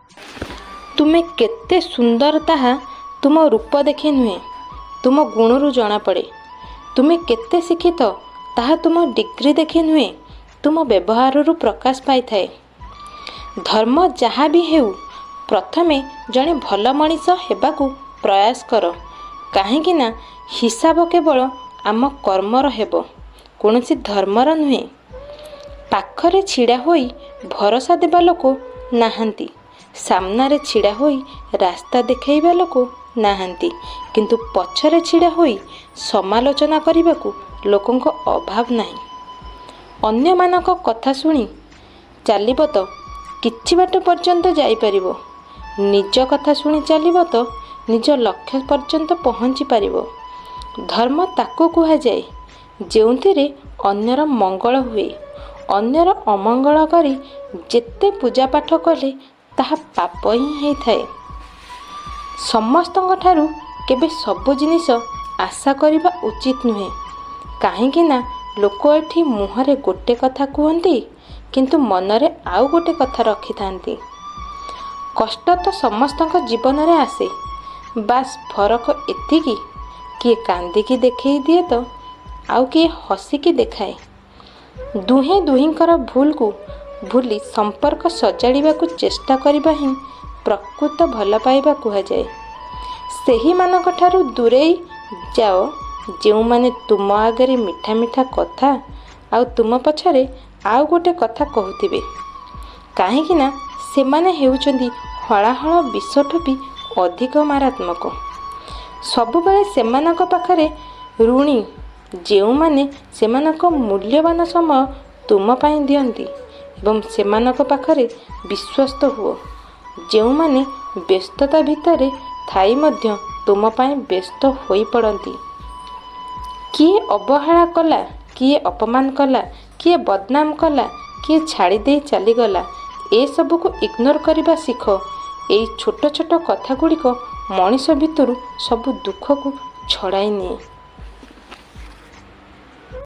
ତୁମେ କେତେ ସୁନ୍ଦର ତାହା ତୁମ ରୂପ ଦେଖି ନୁହେଁ, ତୁମ ଗୁଣରୁ ଜଣାପଡ଼େ। ତୁମେ କେତେ ଶିକ୍ଷିତ ତାହା ତୁମ ଡିଗ୍ରୀ ଦେଖି ନୁହେଁ, ତୁମ ବ୍ୟବହାରରୁ ପ୍ରକାଶ ପାଇଥାଏ। ଧର୍ମ ଯାହା ବି ହେଉ, ପ୍ରଥମେ ଜଣେ ଭଲ ମଣିଷ ହେବାକୁ ପ୍ରୟାସ କର, କାହିଁକି ନା ହିସାବ କେବଳ ଆମ କର୍ମର ହେବ, କୌଣସି ଧର୍ମର ନୁହେଁ। ପାଖରେ ଛିଡ଼ା ହୋଇ ଭରସା ଦେବା ଲୋକ ନାହାନ୍ତି, ସାମ୍ନାରେ ଛିଡ଼ା ହୋଇ ରାସ୍ତା ଦେଖାଇବା ଲୋକ ନାହାନ୍ତି, କିନ୍ତୁ ପଛରେ ଛିଡ଼ା ହୋଇ ସମାଲୋଚନା କରିବାକୁ ଲୋକଙ୍କ ଅଭାବ ନାହିଁ। ଅନ୍ୟମାନଙ୍କ କଥା ଶୁଣି ଚାଲିବ ତ କିଛି ବାଟ ପର୍ଯ୍ୟନ୍ତ ଯାଇପାରିବ, ନିଜ କଥା ଶୁଣି ଚାଲିବ ତ ନିଜ ଲକ୍ଷ୍ୟ ପର୍ଯ୍ୟନ୍ତ ପହଞ୍ଚି ପାରିବ। ଧର୍ମ ତାକୁ କୁହାଯାଏ ଯେଉଁଥିରେ ଅନ୍ୟର ମଙ୍ଗଳ ହୁଏ। ଅନ୍ୟର ଅମଙ୍ଗଳ କରି ଯେତେ ପୂଜା ପାଠ କଲେ ତାହା ପାପ ହିଁ ହେଇଥାଏ। ସମସ୍ତଙ୍କ ଠାରୁ କେବେ ସବୁ ଜିନିଷ ଆଶା କରିବା ଉଚିତ ନୁହେଁ, କାହିଁକି ନା ଲୋକ ଏଠି ମୁହଁରେ ଗୋଟେ କଥା କୁହନ୍ତି କିନ୍ତୁ ମନରେ ଆଉ ଗୋଟେ କଥା ରଖିଥାନ୍ତି। କଷ୍ଟ ତ ସମସ୍ତଙ୍କ ଜୀବନରେ ଆସେ, ବାସ୍ ଫରକ ଏତିକି, କିଏ କାନ୍ଦିକି ଦେଖେଇ ଦିଏ ତ ଆଉ କିଏ ହସିକି ଦେଖାଏ। ଦୁହେଁ ଦୁହିଁଙ୍କର ଭୁଲକୁ ଭୁଲି ସମ୍ପର୍କ ସଜାଡ଼ିବାକୁ ଚେଷ୍ଟା କରିବା ହିଁ ପ୍ରକୃତ ଭଲ ପାଇବା କୁହାଯାଏ। ସେହିମାନଙ୍କ ଠାରୁ ଦୂରେଇ ଯାଅ ଯେଉଁମାନେ ତୁମ ଆଗରେ ମିଠା ମିଠା କଥା ଆଉ ତୁମ ପଛରେ ଆଉ ଗୋଟେ କଥା କହୁଥିବେ, କାହିଁକି ନା ସେମାନେ ହେଉଛନ୍ତି ହଳାହଳ ବିଷଠୁ ବି ଅଧିକ ମାରାତ୍ମକ। ସବୁବେଳେ ସେମାନଙ୍କ ପାଖରେ ଋଣୀ ଯେଉଁମାନେ ସେମାନଙ୍କ ମୂଲ୍ୟବାନ ସମୟ ତୁମ ପାଇଁ ଦିଅନ୍ତି, ଏବଂ ସେମାନଙ୍କ ପାଖରେ ବିଶ୍ୱସ୍ତ ହୁଅ ଯେଉଁମାନେ ବ୍ୟସ୍ତତା ଭିତରେ ଥାଇ ମଧ୍ୟ ତୁମ ପାଇଁ ବ୍ୟସ୍ତ ହୋଇପଡ଼ନ୍ତି। କିଏ ଅବହେଳା କଲା, କିଏ ଅପମାନ କଲା, କିଏ ବଦନାମ କଲା, କିଏ ଛାଡ଼ି ଦେଇ ଚାଲିଗଲା, ଏସବୁକୁ ଇଗ୍ନୋର କରିବା ଶିଖ। ଏଇ ଛୋଟ ଛୋଟ କଥା ଗୁଡ଼ିକ ମଣିଷ ଭିତରୁ ସବୁ ଦୁଃଖକୁ ଛଡ଼ାଇ ନିଏ।